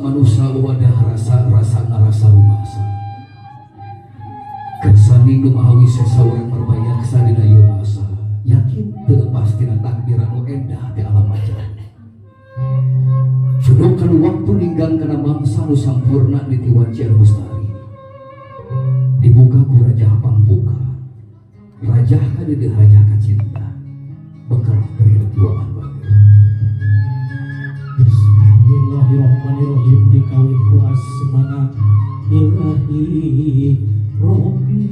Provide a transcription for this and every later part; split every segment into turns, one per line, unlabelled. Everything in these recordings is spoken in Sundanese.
Manusa wadah rasa rasa ngarasa rumasa. Kersaning nu maha wisesa urang merbayaksa dina ieu masa. Yakin teu lepas tina takdir anu endah di alam ajaib. Cuduk kana waktu ninggang kana mangsa nu sampurna niti wanci anu mustari. Dibuka ku rajah pangbuka. Rajah kadeudeuh rajah kacinta. Bekal keur duaan bageura.
Bismillahirrahmanirrahim dikawit ku asmana ilahi Rabbi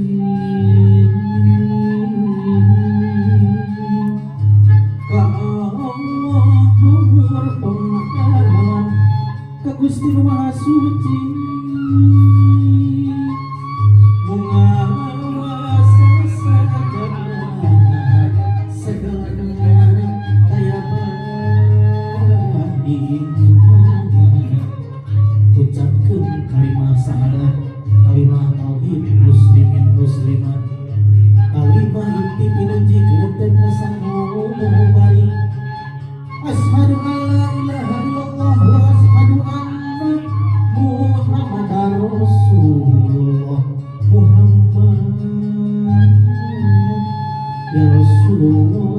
ka Allah luhur pangkalan ka Gusti Nu Maha Suci mungawasa sagala segala kayabah ucapkeun kalimah syahadat, kalimah tauhid muslimin muslimat, kalimah inti pinunji keuteuk sanubari. Asyhadu an la ilaha illallah wa asyhadu anna Muhammadar Rasulullah. Muhammad ya Rasulullah.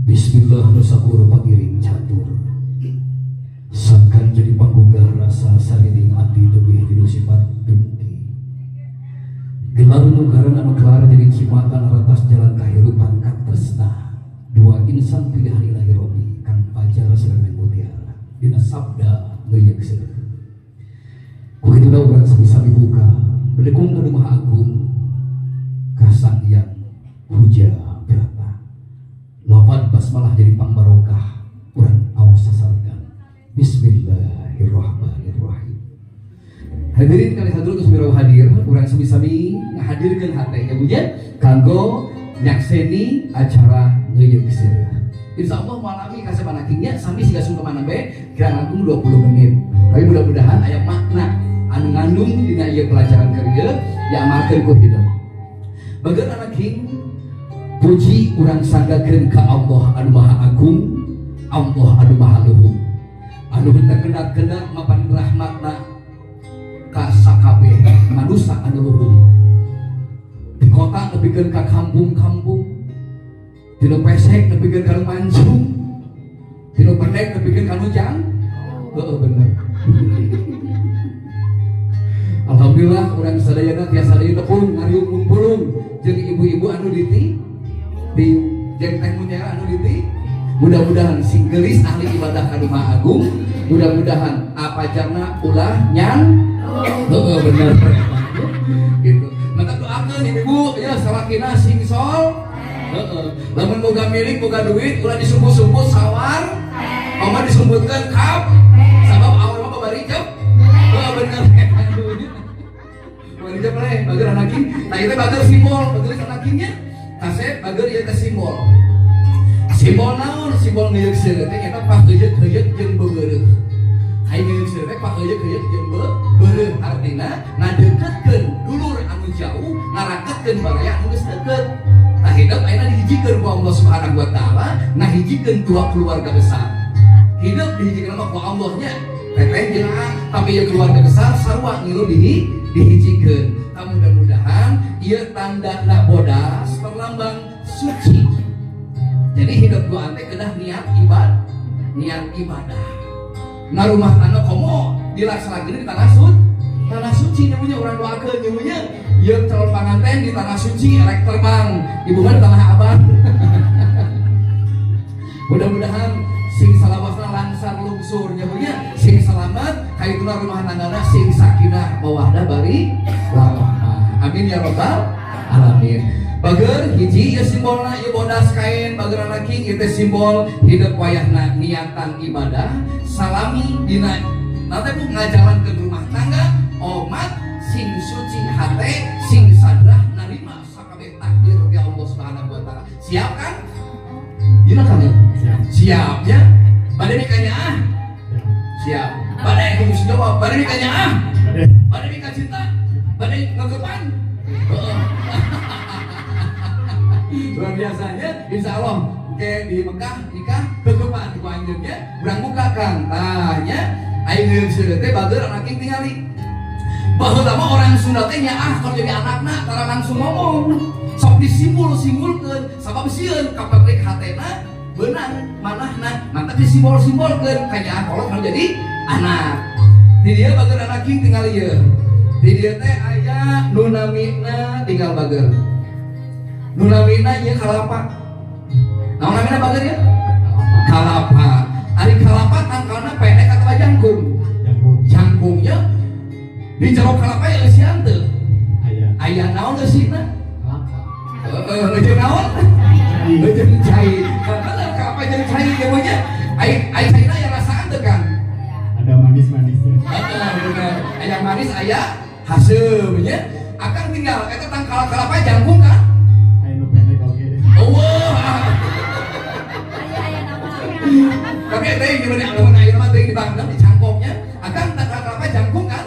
Bismillah nu sakur pangiring catur. Sangkan jadi panggugah rasa sariring ati tebih tilu sifat dengki. Gelar nu garan anu kelar jadi cimatan ratas jalan kahirupan katresna. Dua insan pilihan ilahi Robi Kang Fajar sareng Neng Mutiara dina sabda ngeuyeuk seureuh. Ku kituna urang sami-sami buka bedekung ka Maha Agung ka Sang Hyang Puja Brata. Lafad basmalah jadi pangbarokah urang awas sasarengan. Bismillahirrahmanirrahim. Hadirin kali hadir terus mirau hadir, urang sami-sami ngahadirkeun hate ya Bu ya kanggo nyakseni acara ngeuyeuk seureuh. Insya Allah malami kasep anakingnya sami siga sungkeman bae kira langkung 20 menit. Tapi mudah-mudahan aya makna anu ngandung dina ieu pelajaran keur ieu diamalkeun ku hidup. Bageun anaking puji urang sanggakeun ka Allah anu Maha Agung, Allah anu Maha Luhur. Anu henteu kendat-kendat mapan rahmatna ka sakabeh manusa anu luhur. Di kota nepikeun ka kampung-kampung, di nu pesek nepikeun ka nu mancung, di nu pendek nepikeun ka nu jang. Heeh bener. Alhamdulillah urang sadayana tiasa deui tepung ngariung mungpulung jeung ibu-ibu anu diti di jeung teh mutiara anu diti. Mudah-mudahan sing geulis ahli ibadah ka Maha Agung, mudah-mudahan apa jana ulah nyan. Heeh bener gitu. Maka doakeun ibu ya salakina sing sol. Heeh. Lamun boga milik boga duit ulah disumput-sumput sawar. Oma disumputkeun kap. Sabab awal mah babari cep. Heeh bener. Babari cep leh bager anakin. Nah ieu teh bager simbol, bager anakinnya. Kasep bager ieu teh simbol. Simbol naon? Simbol ngeuyeuk seureuh teh eta paheuyeuk-heuyeuk jeung beureuh. Ai ngeuyeuk seureuh teh paheuyeuk-heuyeuk jeung beureuh artina ngadeukeutkeun dulur anu nu jauh ngaraketkeun baraya anu geus deket. Tah, hidup ayeuna dihijikeun ku Allah Subhanahu wa Taala, ngahijikeun dua keluarga besar. Hidup dihijikeun mah ku Allah nya, teteh jeung A, tapi ieu keluarga besar sarua ngilu dihijikeun. Tah, mudah-mudahan ieu tanda bodas perlambang suci. Jadi hidup gua teh kedah niat ibadah, niat ibadah. Nah, rumah tangga komo dilaksanakeun di tanah suci. Tanah suci namanya urang doakeun nyamunya. Ieu calon panganten di tanah suci rek terbang, ibu mah di tanah abang. Mudah-mudahan sing salawasna langsar lungsur nyamunya, sing selamat kaituna rumah tanggana sing sakinah mawaddah bari warahmah. Amin ya robbal alamin. Bager hiji ieu simbolna, ieu bodas kain bager laki, ieu teh simbol hidup wayahna niatan ibadah salami dina nanti bu ngajalankeun rumah tangga omat sing suci hate, sing sadrah narima sakabeh takdir di Allah Subhanahu wa Taala. Siap kan? Gila kan ya?
Siap.
Siap ya? Bade nikahnya ah?
Siap.
Siap. Bade kudu jawab, bade nikahnya ah?
Bade.
Bade nikah cinta? Bade ngegepan? Heeh. Luar biasanya, insya Allah ke di Mekah nikah kegepan ku anjeunnya, urang buka Kang. Tah nya, aing ngeun seureuh teh bager anak tingali. Baheula mah orang Sunda teh nyaah kalau jadi anakna tara langsung ngomong. Sok disimbol-simbolkeun sabab sieun kapatrik hatena beunang manahna, mantap disimbol-simbolkeun ka nyaah kolot kalau jadi anak. Di dieu bager anak tingali ieu. Di dieu teh aya nu namina, tinggal bager. Nu namina ieu kalapa. Naon namina bager ya? Kalapa. Ari kalapa tangkalna pendek atau jangkung?
Jangkung.
Jangkungnya di jero kalapa ya eusian teu?
Aya.
Aya naon eusina?
Kelapa.
Heeh, jeung naon?
Cai.
Jeung cai. Bener, kalapa jeung cai ieu mah nya. Ai ai caina aya rasaan teu kan?
Ada manis-manisnya.
Heeh, bener. Aya manis, aya haseum nya. Akang tinggal eta tangkal kalapa jangkung kan?
Aya nu pendek oge deh.
Eueuh. Tapi eta yang gimana lamun aya mah teh di bangdang di cangkoknya, akang tangkal kalapa jangkung kan?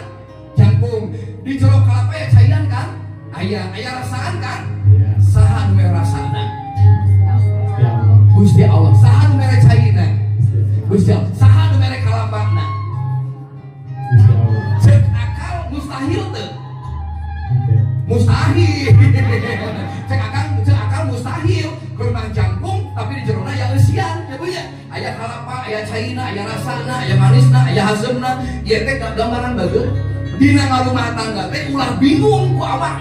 Jangkung. Di jero kalapa ya caian kan? Aya, aya rasaan kan?
Iya.
Saha nu mere rasana?
Gusti Allah.
Gusti Allah. Saha nu mere caina?
Gusti Allah.
Gusti Allah. Saha nu mere kalapana?
Gusti Allah.
Cek akal mustahil teu?
Oke.
Mustahil. Cek akal, cek akal mustahil. Kurang jangkung tapi di jerona aya eusian ya Bu ya. Aya kalapa, aya caina, aya rasana, aya manisna, aya haseumna. Ieu teh gambaran bagus. Dina ngarumah tangga teh ulah bingung ku awak.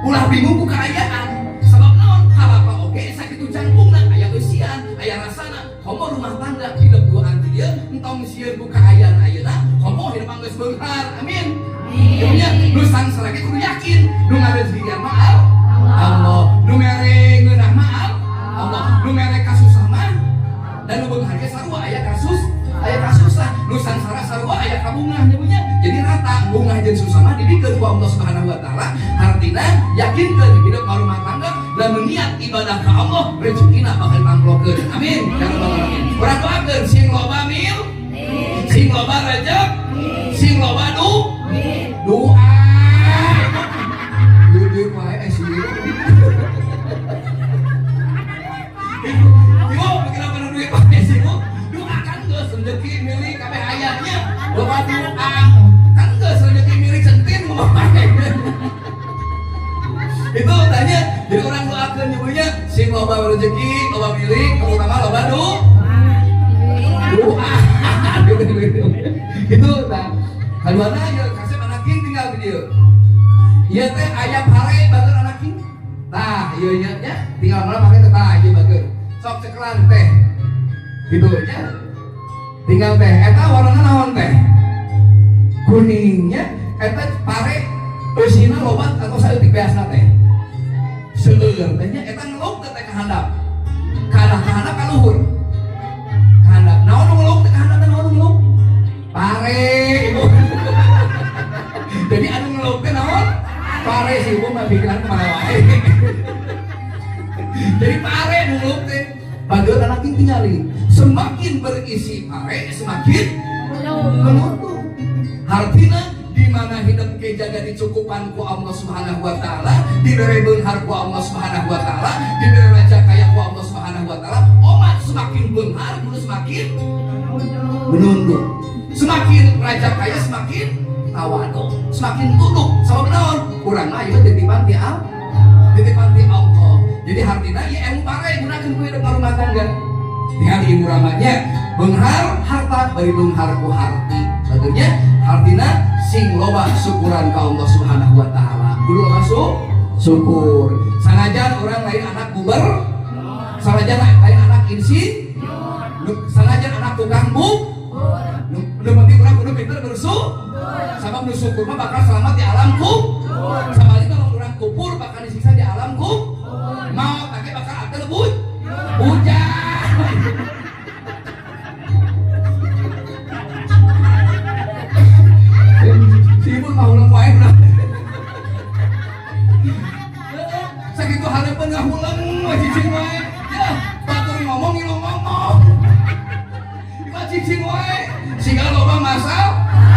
Ulah bingung ku kaayaan. Sabab naon? Kalapa oge sakitu jangkungna, aya eusian, aya rasana. Komo rumah tangga hidup duaan ti dieu entong sieun ku kaayaan ayeuna, komo hidup geus beunghar. Amin. Ibunya nu sangsara ge kudu yakin nu ngarezekian mah Allah, nu mere ngeunah mah Allah, nu mere kasusah mah dan nu beunghar ge sarua aya kasus, aya kasusah, nu sangsara sarua aya kabungah nya. Jadi rata bungah jeung susah mah dibikeun ku Allah Subhanahu wa Taala. Artina yakinkeun hidup rumah tangga lamun niat ibadah ka Allah rezekina bakal tamplokeun. Amin ya rabbal alamin. Urang doakeun sing loba mil, sing loba rejek, sing loba doa. Duit wae sih. Ibu, ibu, kenapa nu duit wae sih, Bu? Doa kan geus rezeki milik kabeh ayahnya. Loba doa. Kan geus rezeki milik centin wae. Itu tanya, jadi orang doakeun ibunya sing loba rezeki, loba milik, terutama loba doa. Itu nah. Kaduana ya kasep anaking tinggal di dieu. Ieu teh aya pare bager anaking. Tah, ieu nya nya tinggal mana pare teh, tah ieu bager. Sok cekelan teh. Gitu nya. Tinggal teh eta warnana naon teh? Kuningnya eta pare eusina loba atau saeutik beasna teh? Seueur teh nya, eta ngeluk teh ka handap. Ka handap ka luhur? Ka handap. Naon nu ngeluk teh ka handap teh, naon nu ngeluk? Pare, ibu. Jadi anu ngeluk teh naon? Pare sih, ibu mah pikiran kemana wae. Jadi pare nu ngeluk teh. Bager anak tinggali. Semakin berisi pare, semakin menutup. Artinya Di mana hidup kejaga dicukupan ku Allah Subhanahu wa taala, diberi beunghar ku Allah Subhanahu wa taala, diberi raja kaya ku Allah Subhanahu wa taala. Omat semakin beunghar kudu semakin menunduk. Semakin raja kaya semakin tawadu, semakin tunduk. Sabab naon? Urang mah ieu titipan ti Allah. Titipan ti Allah. Jadi hartina ieu ilmu pare gunakeun ku hidup rumah tangga. Tinggal ibu ramanya beunghar harta bari beunghar ku harti. Tentunya hartina sing loba syukuran ka Allah Subhanahu wa taala. Kudu loba syukur. Sanajan orang lain anak guber, sanajan lain anak insi, sanajan anak tukang buk, nu penting urang kudu pinter bersyukur. Sabab nu syukur mah bakal selamat di alam kubur. Sabalikna lamun urang kupur bakal disiksa di alam kubur. Maot take bakal atel bud. Hujan. Si ibu mah ulang wae ulah. Sakitu hareupeun ngahuleng we cicing wae. Ya, batur ngomong ngilu ngomong. Ieu cicing wae. Siga loba masal,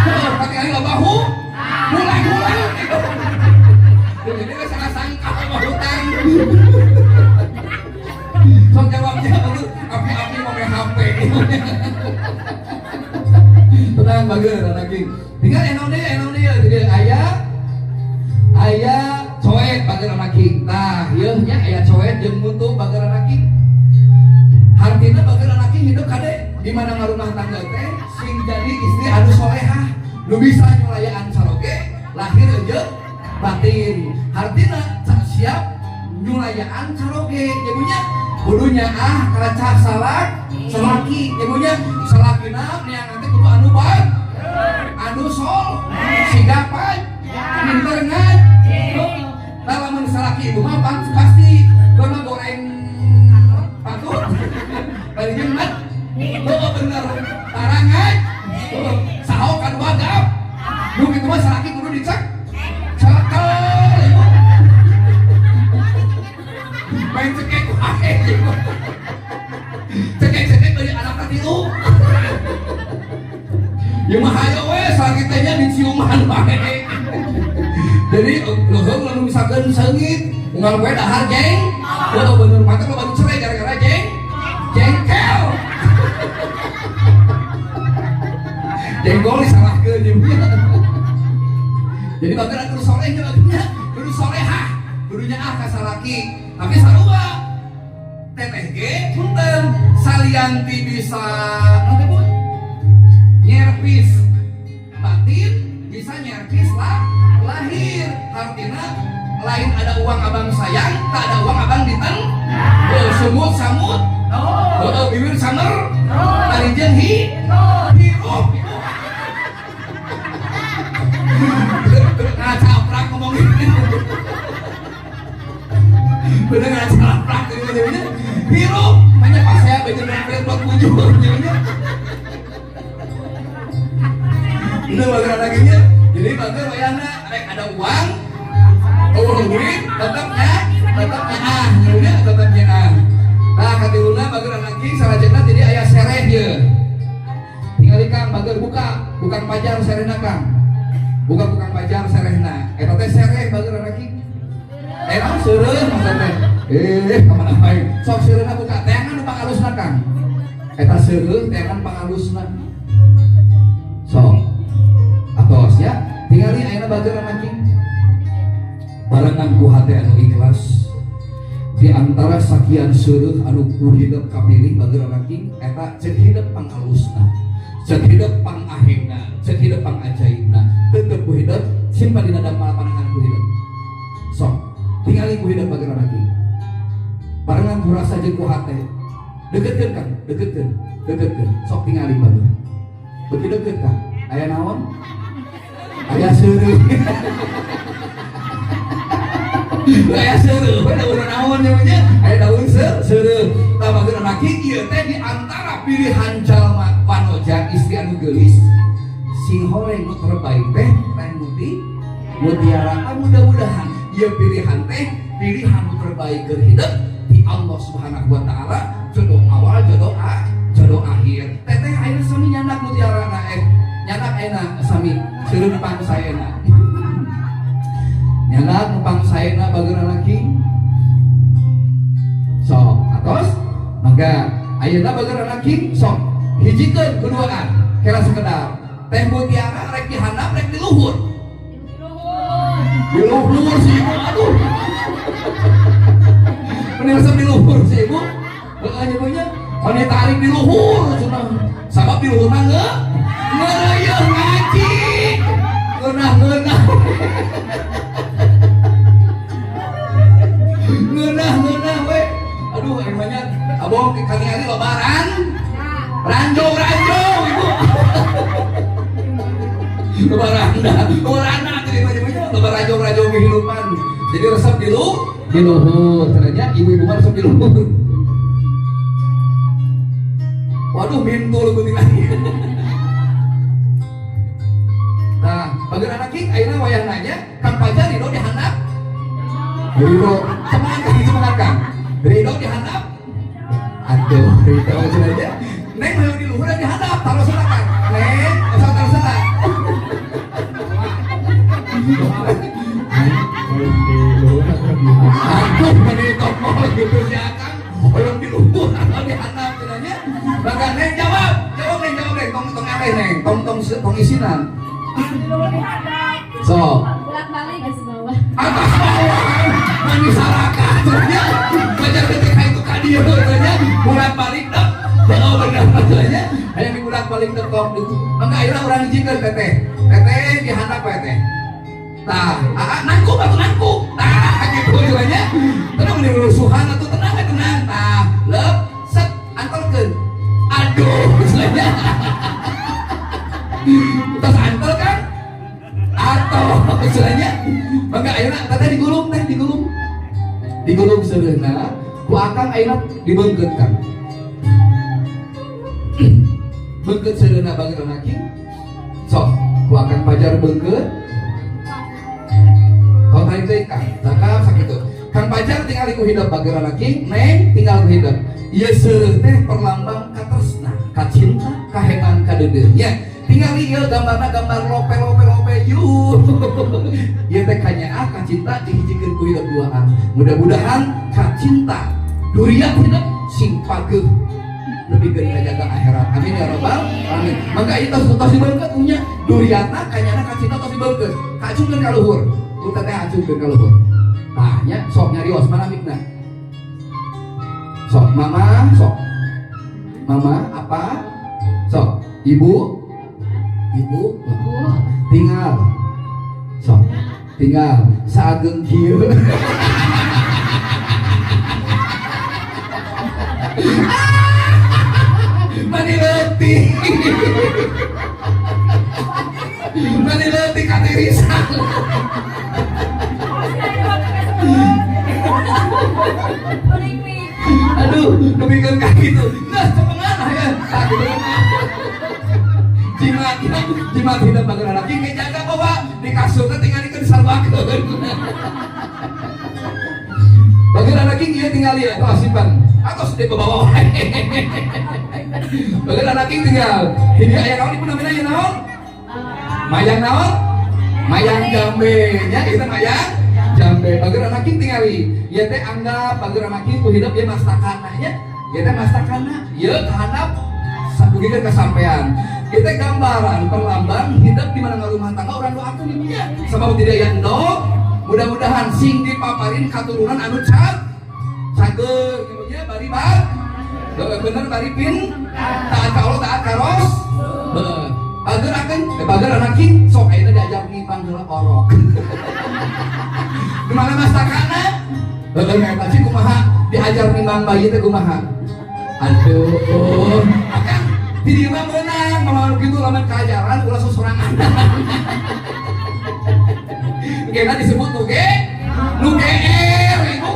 heuh katingali loba hu. Hulang-hulang. Jadi we salah sangka loba hutang. Sok jawabnya baru api-api mau main HP. Tenang bager anak. Tinggal enong deui jadi aya aya coet bager anak king. Tah, ieu nya aya coet jeung mutu bager anak king. Hartina bager anak king hidup kade di mana ngarumah tangga teh sing jadi istri anu solehah, nu bisa nyulayaan caroge lahir jeung batin. Hartina siap nyulayaan caroge ibunya kudunya ah karacah salak salaki ibunya salakina neangan teh kudu anu baik anu sol siga pan pinter ngaji. Nah, lamun salaki ibu mah pasti mah goreng patut bari jeung mat. Oh bener tarangan saho kadua gap nu kitu mah salaki kudu dicek cekel ibu main cekek wae ibu cekek-cekek dari anak tilu. Ya mah hayo we salaki teh nya diciuman wae. Jadi leuheung lamun misalkan seungit unggal we dahar jeng. Oh bener mata lo baru cerai gara-gara jengkel. Jengkol disalahkeun jeung. Jadi bageran kudu soleh nya bageunya, kudu solehah, kudu nyaah ka salaki. Tapi sarua teteh ge punten salianti bisa naon teh Bu? Nyervis batin bisa nyervis lah lahir. Artinya lain ada uang abang sayang, tak ada uang abang diteng. Oh, sumut samut, oh, bibir samer, tari jeung hi, hirup. Ngacaprak ngomongin. Bener ngacaprak gitu. Hirup, hanya pas saya baca brand buat bujur jadinya. Udah bager laginya. Jadi bager wayahna rek ada uang, oh duit tetapnya tetapnya ah, nya tetapnya ah. Nah, katiluna bager lagi salajengna jadi aya sereh ye. Tinggal Kang bager buka, bukan pajar serehna Kang. Buka bukan pajar serehna. Eta teh sereh bager lagi. Eh, naon seureuh maksud teh. Eh, kamana wae. Sok seureuhna buka, teangan nu pangalusna Kang. Eta seureuh teangan pangalusna. Sok. Atos ya. Tingali ayeuna bager lagi. Barengan ku hate anu ikhlas. Di antara sakian seureuh anu ku hidup kapilih bager lagi eta ceuk hidup pangalusna. Ceuk hidup pangahegna, ceuk hidup pangajaibna. Tetep ku hidup simpan dina damal panangan ku hidup. Sok, tingali ku hidup bager lagi. Barengan ku rasa jeung ku hate. Deketkeun Kang, deketkeun, deketkeun. Sok tingali bager. Beuki deket Kang. Aya naon? Aya seureuh. Aya seureuh, we daun naon nya? Aya daun seureuh. Tah bager laki ieu teh di antara pilihan jalma panoja istri anu geulis sing horeng nu terbaik teh teh mutiara. Ah, mudah-mudahan ieu pilihan teh pilihan nu terbaik keur hidup di Allah Subhanahu wa taala, jodoh awal jodoh jodoh akhir. Teteh ayeuna sami nyandak mutiara na Nyandak ayeuna sami seureuh pangsaena. Nyandak nu pangsaena bageura laki. Sok, atos mangga ayeuna bageura laki sok hijikeun keduaan kira sekedar Teh Mutiara rek di handap rek di luhur. Di luhur si ibu, aduh. Mending resep di luhur si ibu. Heeh, ibunya meni tarik di luhur cenah. Sabab di luhur mah ngeureuyeun ngaji. Ngeunah-ngeunah. Ngeunah-ngeunah we. Aduh, emangnya abong kali-kali lebaran. Ranjong-ranjong ibu. Lebaran lebaran lebaran ranjong-ranjong kehidupan. Jadi resep di luhur. Ternyata ibu-ibu mah resep di luhur. Waduh, mintul gunting lagi. Nah, bagian anak king ayeuna wayah nanya, Kang Pajar Ridho di handap. Ridho, semangat Kang, semangat Kang. Ridho di handap. Aduh, Ridho aja. Neng mau di luhur di handap, taruh sana Kang. Neng, usah taruh sana. Aduh, mana tongol gitu si Akang. Hoyong di luhur atau di handap cenanya. Maka Neng jawab, jawab Neng, jawab Neng, tong tong aneh Neng, tong tong tong isinan. So,
Bolak-balik atas bawah.
Atas bawah, manis saraka, cenanya. Baca ketika itu kadieu cenanya, bolak balik dah. Oh benar cenanya. Hayang dibolak balik tok gitu. Maka ayeuna urang hijikeun teteh. Teteh di handap we teh. Tah, aa nangkup atuh nangkup. Tah, gitu cenanya. Tenang meni rusuhan atuh tenang we tenang. Tah, lep set antelkeun. Aduh, cenanya. Tos antel kan? Atau cenanya. Maka ayeuna teteh digulung teh digulung. Digulung seureuna ku akang ayeuna dibeungkeut Kang. Beungkeut seureuna bageurna king. Sok, ku akang Pajar beungkeut. Tong tarik deui Kang. Cakap sakitu. Kang Pajar tinggal ku hidup bageurna king, Neng tinggal ku hidup. Ieu seureuh teh perlambang katresna, kacinta, kaheman, kadeudeuh. Nya, tinggal ieu gambarna gambar lope lope lope yuh. Ieu teh kanyaah kacinta dihijikeun ku hidup duaan. Mudah-mudahan kacinta duriat hidup sing pageuh lebih ke jaga akhirat. Amin ya robbal alamin. Maka ieu tos tos dibeungkeut nya duriatna kanyana kacinta tos dibeungkeut. Kacungkeun ka luhur. Ku teteh acungkeun ka luhur. Tah nya sok nyarios mana mikna? Sok mama sok. Mama apa? Sok ibu ibu
Ibu.
Tinggal sok tinggal saageng kieu. Mani leutik. Mani leutik katirisan. Aduh, nepikeun ka kitu. Nah, cepengan aya. Tah kitu. Jimat, jimat hidup bageura laki ke jaga bawa di kasur teh tingalikeun disalwakeun. Bageura laki ieu tinggal ieu tos simpan. Atos di bawah wae. Bageura laki tinggal. Ini aya naon ibu namina ieu naon? Mayang naon? Mayang jambe nya ieu teh mayang jambe. Bageura laki tingali. Ieu teh anggap bageura laki ku hidup ieu mastakana nya. Ieu teh mastakana, ieu kahandap sabugikeun kasampean. Ieu teh gambaran perlambang hidup di mana rumah tangga urang doakeun ibunya. Sabab tidak aya endog, mudah-mudahan sing dipaparin katurunan anu cageur ibunya bari bar. Bener bari pin taat ka Allah taat ka Ros. Heeh. Bager akan bager anak king sok ayeuna diajar ngipang heula orok. Di mana mastakana? Bager eta sih kumaha diajar nimbang bayi teh kumaha? Aduh, akan di dieu mah meunang, mama nu kitu lamun kajaran ulah sosorangan. Kena disebut nu ge, nu geer ibu.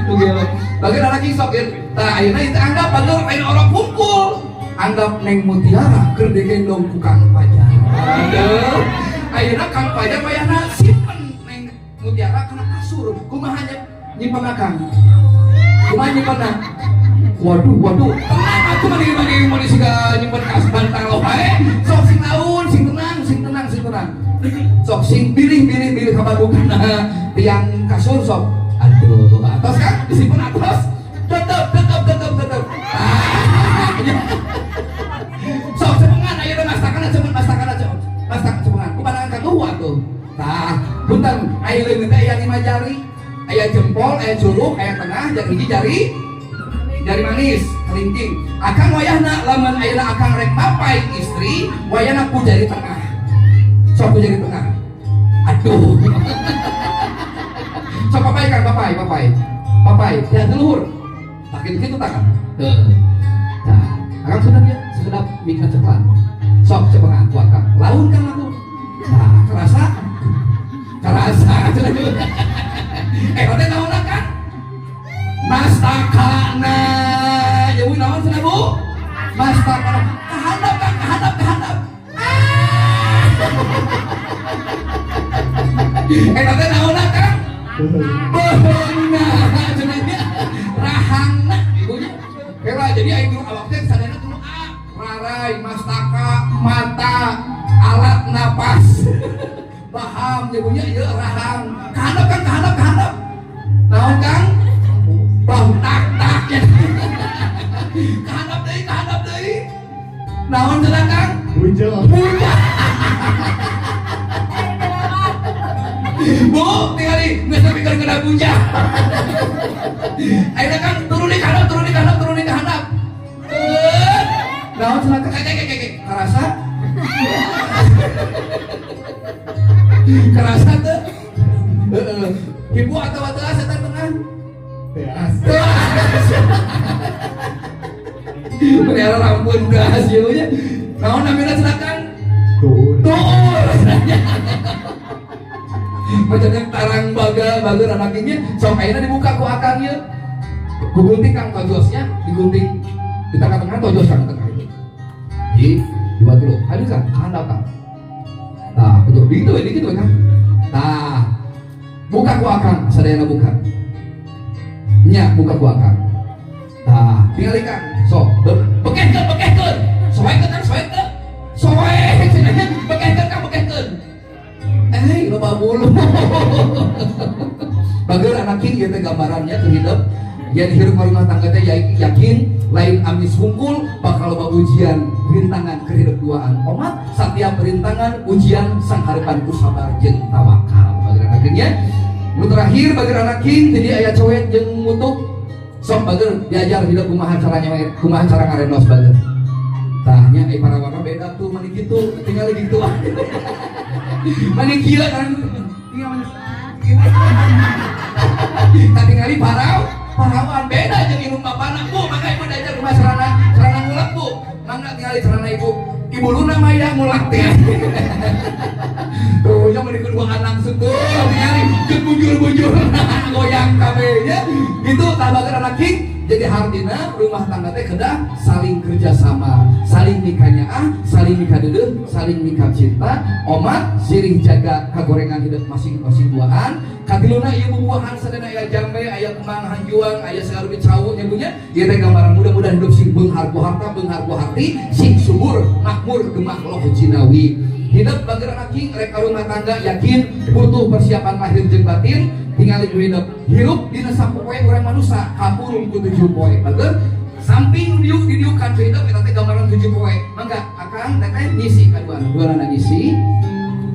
Nu geer. Bager anak king sok ieu. Tah ayeuna ieu teh anggap bager lain orok hungkul. Anggap Neng Mutiara keur digendong ku Kang Pajar. Aduh, ayeuna Kang Pajar wayahna simpen Neng Mutiara kana kasur. Kumaha nyimpen Kang? Kumaha nyimpenna? Waduh, waduh, tenang atuh, mani mani mani siga nyimpen kas bantal wae. Sok sing naon, sing tenang, sing tenang, sing tenang. Sok sing bilih bilih bilih kabadukana tiang kasur sok. Aduh, atos kan? Disimpan atos. Tetep, tetep, tetep, tetep. Ah, sok cepengan ayeuna mastakana cepen, mastakana cepet. Mastak cepengan. Ku pandangan ka tua tuh. Tah, punten, aya leungeun teh aya lima jari. Aya jempol, aya curug, aya tengah, jari hiji, jari jari manis, kelingking. Akang wayahna lamun ayeuna akang rek mapai istri, wayahna ku jari tengah. Sok ku jari tengah. Aduh. Sok papai kan, papai, papai. Papai, ya luhur. Tak gitu gitu tak kan? Tuh. Nah, akang sudah ya, sekedap mika ceklan. Sok cepengan ku akang. Laun kan aku. Nah, kerasa? Kerasa. Eh, teh naon kan? Mastakana. Ya bu, naon cenah bu? Mastakana. Kahandap kan, kahandap, kahandap. Ah. Eh, teh naon kan? Beheungna cenah nya. Rahangna ibunya. Kela jadi aing dulu awak teh sadayana kudu A. Rarai, mastaka, mata, alat napas. Paham ya bu nya, ieu rahang. Kahandap kan, kahandap, kahandap. Naon Kang? Bahu tak tak ya. Kahandap deui, kahandap deui. Naon cenah Kang?
Bujel.
Punya. Bu, tingali geus nepi ka kena bunja. Ayeuna Kang turun di kahandap, turun di kahandap, turun di kahandap. Eh, naon cenah Kang? Kek kek kek. Karasa? Kerasa teu? Heeh. Ibu atau teu eta tengah?
Teas.
Melihara rampun gas ieu nya. Naon namina cenah Kang?
Tuh.
Tuh. Macamnya tarang baga bager anak ini sok ayeuna dibuka ku akang ieu. Ku gunting Kang tojosnya, digunting di tengah-tengah tojos kang tengah itu. Di dua tilu. Aduh Kang, handap Kang. Tah, gitu. Gitu we, gitu we Kang. Tah. Buka ku akang, sadayana buka. Nya buka ku akang. Tah, tingali Kang. Sok, bekehkeun, bekehkeun. Soekeun Kang, soekeun. Soek cenah nya, bekehkeun Kang, bekehkeun. Eh, loba bulu. Bager anak king ieu teh gambarannya teu hidup. Yen hirup rumah tangga teh yakin lain amis hungkul bakal loba ujian rintangan keur hidup duaan. Omat setiap rintangan ujian sangharepan ku sabar jeung tawakal. Bager anak king nya. Nu terakhir bager anak king jadi aya cowet jeung mutuk. Sok bager diajar hidup kumaha cara nyowet, kumaha cara ngarendos bager. Tah nya eh para warna beda tuh mani kitu, tinggal gitu. Mani kieu kan tinggal mani. Tadi tingali parau, parawan beda jeung indung bapana bu, mangga ibu diajar kumaha carana carana ngulek bu. Mangga tingali carana ibu. Ibu Luna Maya ngulek teh. Tuh, yang meni keduaan langsung tuh tingali jeung bujur-bujur goyang kabeh nya. Gitu tah bager anak king. Jadi hartina rumah tangga teh kedah saling kerjasama, saling mikanyaah, saling mikadeudeuh, saling mika cinta, omat sirih jaga kagorengan hidup masing-masing duaan. Katiluna ieu bubuahan sadayana aya jambe, aya kembang hanjuang, aya segala cau nya bu nya. Ieu teh gambaran mudah-mudahan hidup sing beunghar ku harta, beunghar ku hati, sing subur, makmur gemah loh jinawi. Hidup bager anak king rek rumah tangga yakin butuh persiapan lahir jeung batin. Tinggal hidup hirup dina sapopoe urang manusia kapurung ku 7 poe bager samping diuk didiukan ke hidup eta teh gambaran 7 poe. Mangga akang teteh ngisi kaduana duanana ngisi.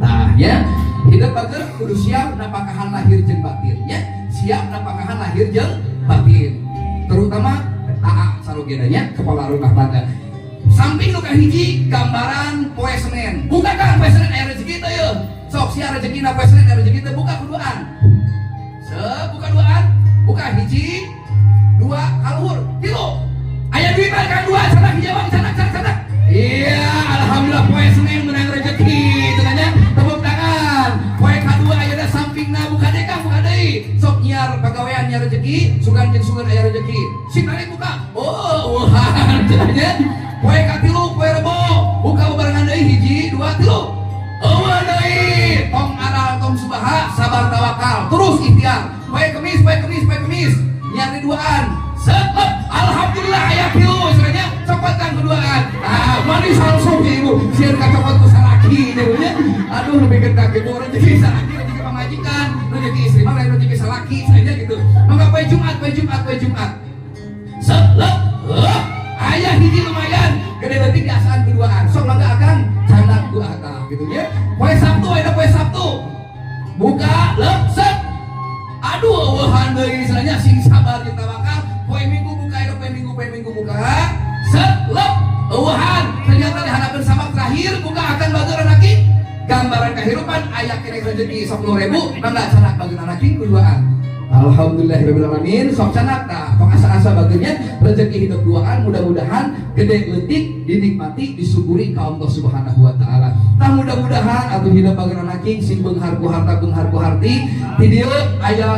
Tah ya hidup bager kudu siap napakahan lahir jeung batin ya, siap napakahan lahir jeung batin, terutama aa sarogena nya kepala rumah tangga. Samping nu kahiji gambaran poe Senin, buka kan poe Senin aya rezeki teh yeuh. Sok sia rezekina poe Senin aya rezeki teh, buka kuduan. Buka duaan, buka hiji, dua, kaluhur, tilu. Aya duit mah kan dua, sana hiji bang, sana, sana, sana. Iya, alhamdulillah poe Senin menang rezeki, cenah. Tepuk tangan. Poe kadua ayeuna sampingna buka deui Kang, buka deui. Sok nyiar pagawean nyiar rezeki, sugan jeung sugan aya rezeki. Sing tarik buka. Oh, wah, cenah nya. Poe katilu, poe Rebo, buka bebarengan deui hiji, dua, tilu. Eueuh deui, tong aral tong subaha, sabar tawakal, terus ikhtiar. Poe Kemis, poe Kemis, poe Kemis, nyiar di duaan. Set, alhamdulillah Bingung ya ibu, sieun kacopot ku salaki nya. Aduh, lebih ka kitu, rezeki salaki, rezeki pamajikan, rezeki istri mah lain rezeki salaki saya gitu. Mangga poe Jumat, poe Jumat, poe Jumat. Selep, aya hiji lumayan, gede leutik diasaan keduaan. Sok mangga akang, candak ku akang gitu ya. Poe Sabtu, aya poe Sabtu. Buka, lep, set. Aduh, eueuhan deui istilahnya, sing sabar jeung tawakal. Poe Minggu buka, aya poe Minggu, poe Minggu buka. Set, lep, eueuhan. Ternyata dihadapkeun sabak terakhir buka akan bageran lagi. Gambaran kehidupan aya keneh rezeki 10.000, mangga candak bageran lagi keduaan. Alhamdulillahirabbil alamin. Sok candak tah, tong asa-asa bageurnya rezeki hidup duaan, mudah-mudahan gede leutik dinikmati, disyukuri ka Allah Subhanahu wa taala. Tah, mudah-mudahan atuh hidup bageran laki sing beunghar ku harta, beunghar ku harti. Di dieu aya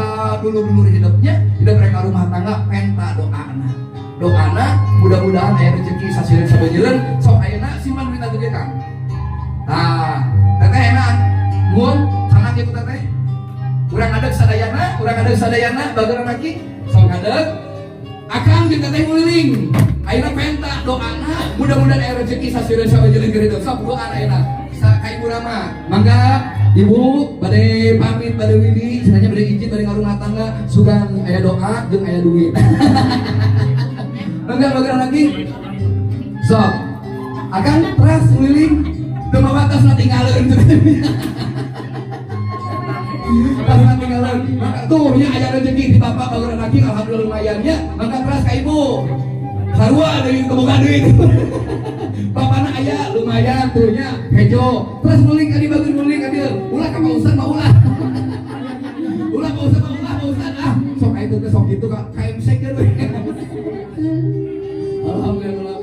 dulur-dulur hidupnya, hidup mereka rumah tangga penta doana. Doana mudah-mudahan aya rezeki sasireun sabeujeureun. Sok ayeuna simpan duit gede, Kang. Tah, teteh enak. Mun candak itu teteh. Urang ngadeg sadayana, urang ngadeg sadayana bageran laki. Sok ngadeg. Akang jeung teteh nguliling. Ayeuna penta doana mudah-mudahan aya rezeki sasireun sabeujeureun keur hidup. Sok doana ayeuna. Sa ka Ibu Rama. Mangga Ibu bade pamit, bade widi, cenah bade izin bade ngarumah tangga, sugan aya doa jeung aya duit. Mangga bageran lagi. Sok. Akang teras nguliling teu mawa tas na tinggalkeun. Tas na tinggalkeun. Maka tuh nya aya rezeki di bapak bageran lagi, alhamdulillah lumayan nya. Mangga teras ka ibu. Sarua deui teu duit. Bapana aya lumayan tuh nya hejo. Terus nguling ka dieu, bageun nguling ka dieu. Ulah ka Pak Ustad mah ulah. Ulah Pak Ustad mah ulah, Pak Ustad ah. Sok aya teh sok kitu ka KMC keun we. Alhamdulillah.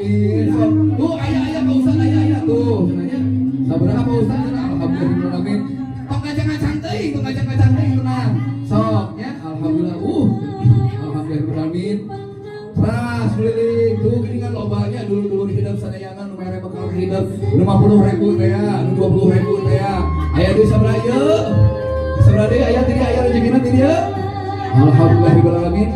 Sok tuh aya aya Pak Ustad, aya aya tuh cenah. Sabaraha Pak Ustad cenah? Alhamdulillah. Tong ngacang-ngacang teuing, tong ngacang-ngacang teuing, tenang. Sok nya alhamdulillah. Alhamdulillah. Teras keliling tuh gini kan lobanya dulu-dulu hidup sadayana nu mere bekal hidup 50.000 teh ya, nu 20.000 teh ya. Aya deui sabaraha ieu? Sabaraha deui aya ti dieu, aya rezekina ti dieu? Alhamdulillahirabbil alamin.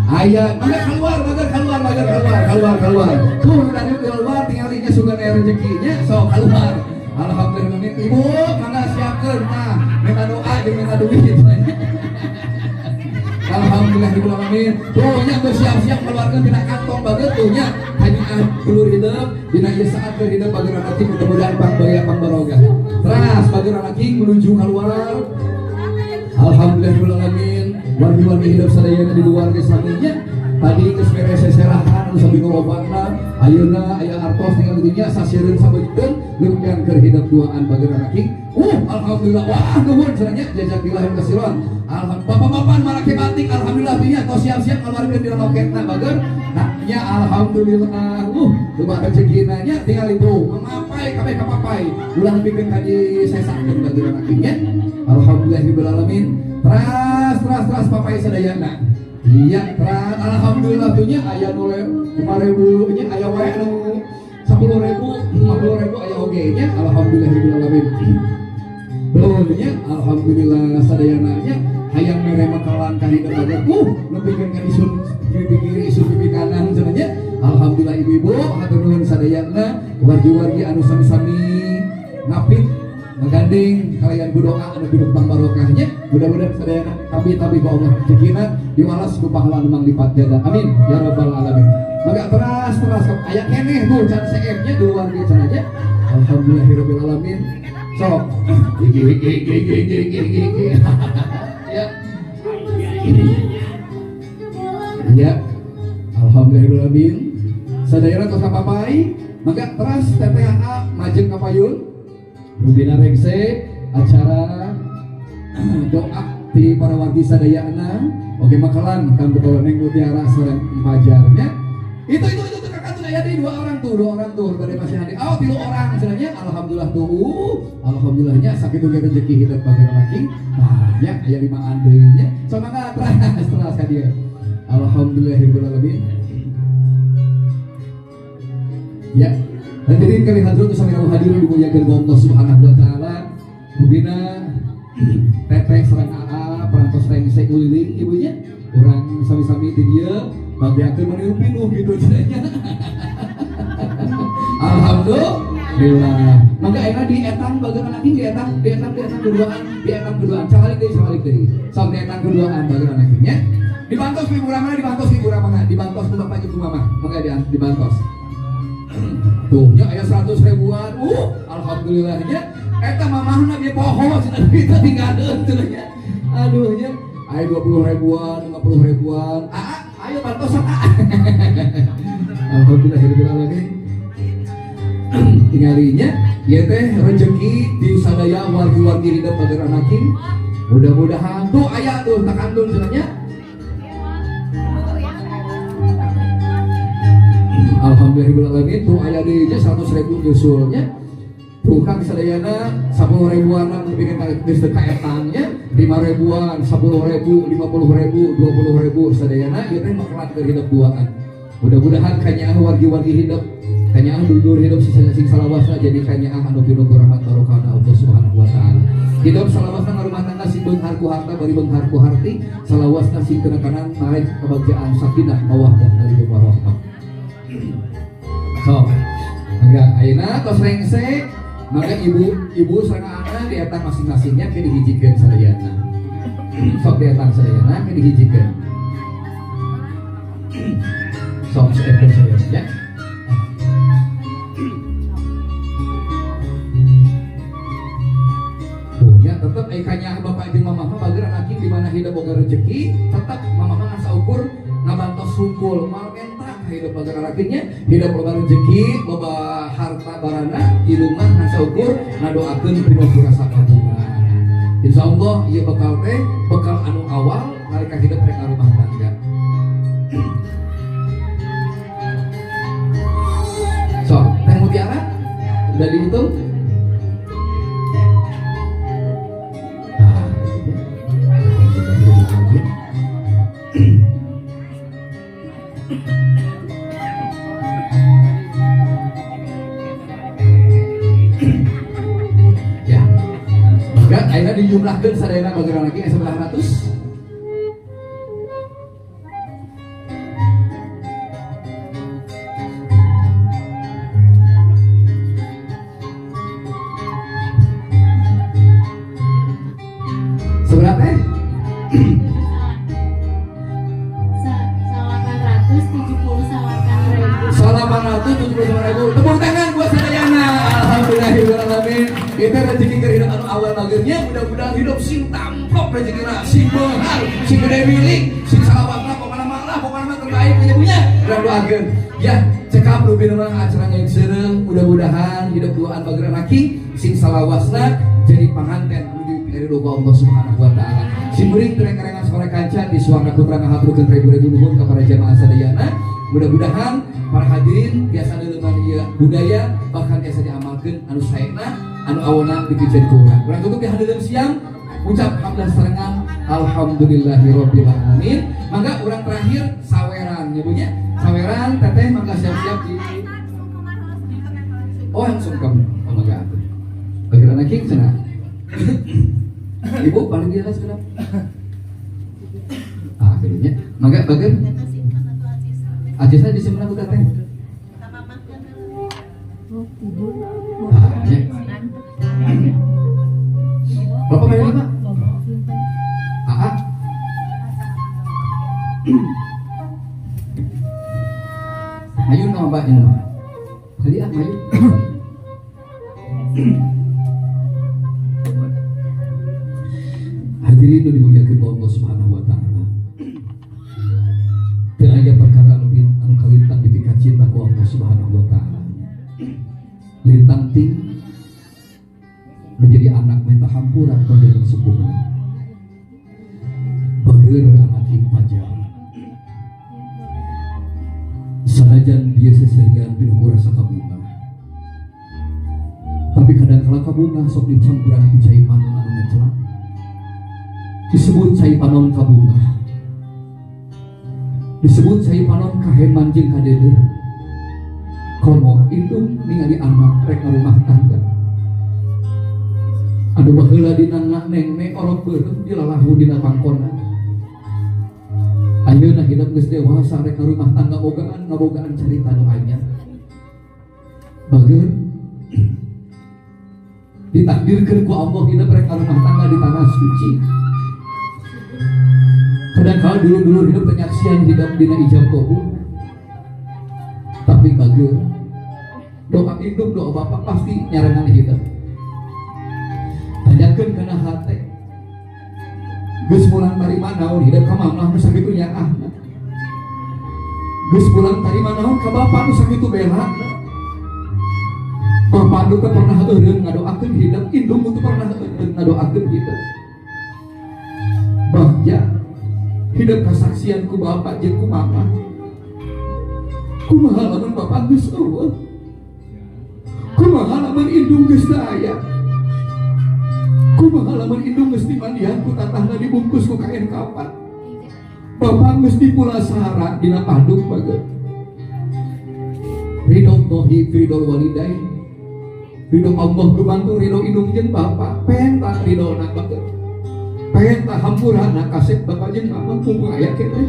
Aya, mangga keluar, mangga keluar, mangga keluar, keluar, keluar. Tuh udah keluar tinggal nya sugan aya rezekinya, sok keluar. Alhamdulillah. Ibu, mangga siapkeun nah, minta doa jeung minta duit. Alhamdulillahirabbil alamin. Tuh nya bersiap-siap keluarkan tina kantong bageut tuh nya. Hanya dulur hidup dina ieu saat keur hidup bageun laki mudah-mudahan pang baya pang barokah. Teras bageun laki menuju keluar. Alhamdulillahirabbil alamin. Wargi-wargi hidup sadayana di luar ge saminya. Tadi geus beres seserahan anu sabi lobana, ayeuna aya artos tinggal di dinya sasireun sabeujeukeun lumayan keur hidup duaan bageun laki. Alhamdulillah. Wah, nuhun cenah nya jazakallahu kasiron. Alhamdulillah. Bapak-bapak marake batik alhamdulillah nya tos siap-siap ngaluarkeun dina loketna bager. Nah, nya alhamdulillah. Loba rezekina nya tinggal itu. Mamapai kabeh kapapai. Ulah nepikeun ka disesakeun bageun laki nya. Alhamdulillahirabbil alamin. Teras teras teras papai sadayana. Iya, teras alhamdulillah tuh nya aya nu 5.000 nya, aya wae nu 10.000, 50.000 aya oge nya. Alhamdulillahirabbil alamin. Tuh nya alhamdulillah sadayana nya hayang mere makalan ka hidup bager. Nepikeun ka isun pipi kiri, isun pipi kanan cenah nya. Alhamdulillah ibu-ibu, hatur nuhun sadayana wargi-wargi anu sami-sami ngapit menggandeng kalian berdoa anu hidup bang barokahnya, mudah-mudahan sadayana tabi-tabi ku Allah rezekina diwalas ku pahala anu manglipat ganda, amin ya rabbal alamin. Maka teras teras aya keneh tuh can CM nya di luar ge cenah nya. Alhamdulillahirabbil alamin. Sok gigi gigi gigi gigi gigi ya ya. Alhamdulillahirabbil alamin. Sadayana tos kapapai, maka teras TPHA majeng kapayun. Rubina Rengse acara doa di para wargi sadayana oke makalan kanggo Neng Mutiara sareng pajarnya itu kakak tuh aya deui dua orang tuh, dua orang tuh bade masih hadir. Oh, tilu orang cenah. Alhamdulillah tuh, alhamdulillahnya sakitu ge rezeki hidup bagi laki. Nah ya, aya lima deui nya. So mangga teras teras ka dieu. Alhamdulillahirabbil alamin ya. Hadirin kali hadirin sami hadirin dimuliakan Allah Subhanahu wa taala. Rubina teteh sareng AA perantos rengse uliling ibunya. Urang sami-sami di dieu bagiakeun meniru pinuh gitu cenah. Alhamdulillah. Alhamdulillah. Mangga ayeuna di etang bageun anak di etang, di etang, di etang keduaan, di etang keduaan. Cawalik deui, cawalik deui. Sok di etang keduaan bageun anak nya. Dibantos ku ibu ramana, dibantos ku ibu ramana, dibantos ku bapak jeung ku mama. Mangga dibantos. Tuh, nya aya 100 ribuan. Alhamdulillah nya. Eta mamahna ge poho cenah duitna tinggalkeun cenah nya. Aduh nya. Aya 20 ribuan, 50 ribuan. Aa, ayo bantosan aa. Alhamdulillahirabbil alamin. Tingalinya ieu teh rezeki di sadaya wargi-wargi hidup bager anakin. Mudah-mudahan tuh aya tuh takandun cenah nya. Alhamdulillahirabbil alamin tuh aya deui nya 100 ribu nyusulnya. Tuh kang sadayana 10 ribuan bikin geus teu kaetangnya, 5 ribuan, 10 ribu, 50 ribu, 20 ribu sadayana ieu teh makelat keur hidup duaan. Mudah-mudahan kanyaah wargi-wargi hidup, kanyaah dulur hidup sisanya sing salawasna jadi kanyaah anu pinuh rahmat barokah Allah Subhanahu wa taala. Hidup salawasna ngarumah tangga sing beunghar ku harta bari beunghar ku harti, salawasna sing tenekanan naik kebagjaan sakinah mawaddah dari warahmah. So, mangga ayeuna tos rengse, mangga ibu sareng anak dietang masing-masingnya ke dihijikeun sadayana. Sok dietang sadayana ke dihijikeun. Sok stepkeun sadayana ya. Tuh ya tetep aya kanyaah bapak jeung mamah mah bager anak di mana hidup boga rezeki, tetep mamah mah ngan saukur ngabantos sungkul mal menta hidup bager anakinnya, hidup loba rezeki, loba harta barana, ilumah ngan saukur ngadoakeun pinuh rasa kabungan. Insyaallah ieu bekal teh bekal anu awal nalika hidup rek rumah tangga. So, Teh Mutiara udah dihitung? Nah, ya. Maka akhirnya dijumlahkan sadayana bageran lagi 900. Seberapa?
879.000.
879.000. Tepuk tangan buat sadayana. Alhamdulillahirabbil alamin. Itu rezeki keur hidup anu awal magernya, mudah-mudahan hidup sing tamplok rezekina, sing beunghar, sing gede milik, sing salawatna pokona mah lah, pokona mah terbaik nya punya. Urang doakeun. Ya, cekap lebih mah acara nyengseureung, mudah-mudahan hidup duaan bageran laki sing salawasna jadi panganten anu dipilih ku Allah Subhanahu wa taala. Simkuring tereng-terengan sore kanca di Suwarna Putra ngahaturkeun ribu-ribu nuhun ka para jamaah sadayana. Mudah-mudahan para hadirin biasa neuleman ieu budaya bahkan biasa diamalkeun anu saena anu awona dipikeun ku urang. Urang tutup di hadirin siang ucap hamdah sarengan alhamdulillahirabbil alamin. Mangga urang terakhir saweran ya Bu nya. Saweran teteh mangga siap-siap di Oh langsung kamu. Oh mangga atuh. Bageran king cenah. Ibu paling di atas kenapa? Ah, akhirnya. Mangga bagian Acisna di sebelah buka teh. Ah, ya. Berapa kali lima? Aa. Mayun sama mbaknya mah. Kali ah mayun. Hadirin nu dimuliakeun ku Allah Subhanahu wa taala. Teu aya perkara anu anu kalintang dipikacinta ku Allah Subhanahu wa taala. Lintang ting menjadi anak minta hampura ka dalam sepuhna. Bageur anak ing pajar. Sanajan dia seserian pinuh rasa kabunga. Tapi kadang kala kabunga sok dicampuran ku cai panon anu ngecelak. Disebut cai panon kabunga. Disebut cai panon kaheman jeung kadeudeung. Komo indung ningali anak rek rumah tangga. Anu baheula dina neng orok beureum dilalahu dina pangkona. Ayeuna hidup geus dewasa rek rumah tangga bogaan ngabogaan carita nu anyar. Bageur Ditakdirkan ku Allah hidup mereka rumah tangga di tanah suci. Kadang kala dulu-dulu hidup penyaksian hidup dina ijab kabul. Tapi bagus, doa indung, doa bapak pasti nyarengan hidup. Tanyakeun kana hate. Geus mulang tarima naon hidup ka mamah nu sakitu nyaahna. Geus mulang tarima naon ka bapak nu sakitu belana. Bapak nu teu pernah eureun ngadoakeun hidup, indung nu teu pernah eureun ngadoakeun hidup. Bagja hidup kasaksian ku bapak jeung ku mama. Kumaha lamun bapak geus euweuh? Kumaha lamun indung geus teu aya? Kumaha lamun indung geus dimandian ku tatahna, dibungkus ku kain kapan? Bapak geus dipulasara dina paduk bageut. Ridho Allahi ridho walidain. Ridho Allah gumantung ridho indung jeung bapak. Penta ridho anak bageut. Penta hampurana kasep bapak jeung mama, mumpung aya keneh.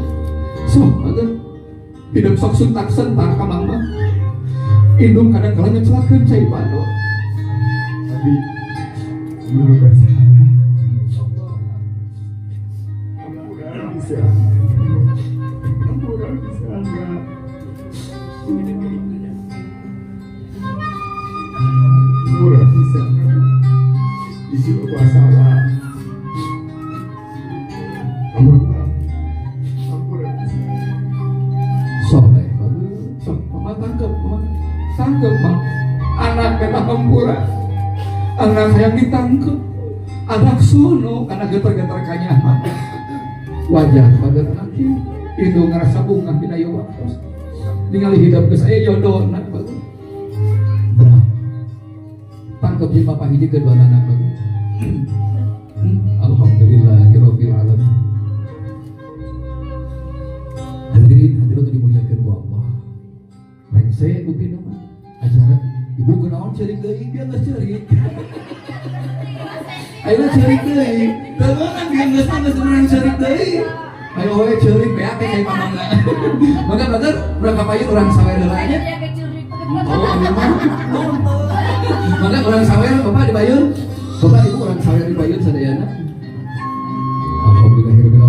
Sok bageut. Hidup sok suntak sentak ka mama. Indung kadang kala ngecelakeun cai pando.
Tapi dulu bersalah. Hampura bisa. Hampura bisa enggak. Hampura bisa. Isi salah. Hampura. Hampura bisa.
Soleh bagus. Sok mama tangkep, mama tangkep, mama. Anak kata hampura. Anak yang ditangkep. Anak sono karena getar-getar kanya mama. Wajar bagus nanti itu ngerasa bunga dina ieu waktu. Ningali hidup geus aya jodohna bagus. Berah. Tangkep jeung bapak hiji kedua anak bagus. Alhamdulillahirabbil alamin. Hadirin hadirat dimuliakan ku Allah. Rengse upina mah acara ibu kunaon ceurik deui, dia geus ceurik. Ayo ceurik deui. Teu meunang dia geus geus meunang ceurik deui. Ayo we ceurik beak teh cai pamangga. Maka bager urang kapayun, urang sawer heula nya. Oh, anu mah. Maka urang sawer, Bapak dibayun. Bapak Ibu, urang sawer dibayun sadayana. Alhamdulillahirabbil.